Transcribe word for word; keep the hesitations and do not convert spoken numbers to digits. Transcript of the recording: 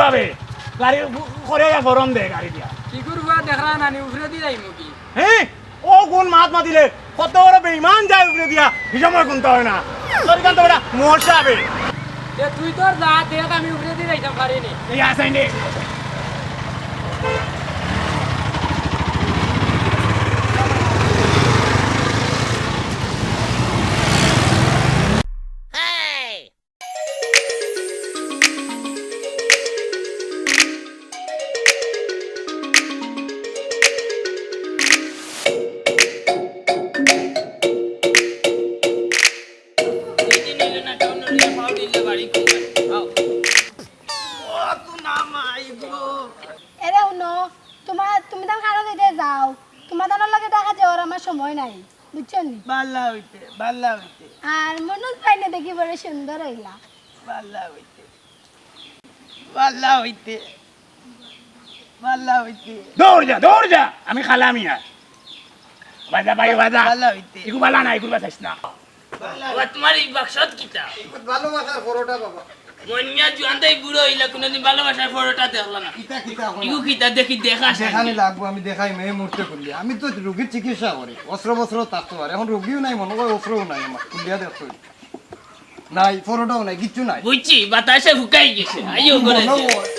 ভাবে গাড়ি করে ইয়া ফরম দে গাড়ি দিয়া। কিগুর ফুয়া দেখরা না নি, উপরেদি যাইমু কি? হ্যাঁ, ও কোন মাত মাতিলে, কত বড় বেইমান যায় উপরেদিয়া, হিসাব কুন্তা হয় না। তোর কান তো বেটা মশা বে। এ তুই তোর যা দেখ, আমি উপরেদি যাইতাম পারি নি। এই আসাইনে। এরে হুনো, তোমার, তুমি তার কারো দিতে যাও, তোমার তানোর লগে দেখা যাওয়ার আমার সময় নাই, বুঝছো নি? বালা হইতে, বালা হইতে। আর মনোজ ভাই না দেখি বড় সুন্দর হইলা। বালা হইতে, বালা হইতে, বালা হইতে। দৌড় যা, দৌড় যা, আমি খালামি আর। বাজা ভাই, বাজা। বালা হইতে। ইগু বালা না, ইগুর বাজাইস না। বালা। বাবা, তোমার এই বাক্সত কিতা? ভালোবাসার পরোটা বাবা। মনিয়া জুয়ান তাই বুড়ো হইলা, কোনোদিন ভালোবাসার পরোটা দেখলা না। কিতা, কিতা, এখন? ইগু কিতা দেখি, দেখা দেখানি লাগবো, আমি দেখাই, মেয়ে মুহূর্তে খুললি। আমি তো রুগীর চিকিৎসা করি, অস্ত্র বস্ত্র থাকতে পারে, এখন রুগীও নাই, মনে হয় অস্ত্রও নাই আমার, খুলিয়া দেখো। নাই, পরোটাও নাই, কিচ্ছু নাই। বুঝছি, বাতাসে ফুকাই গেছে। আইও করে মনে দে। হয়।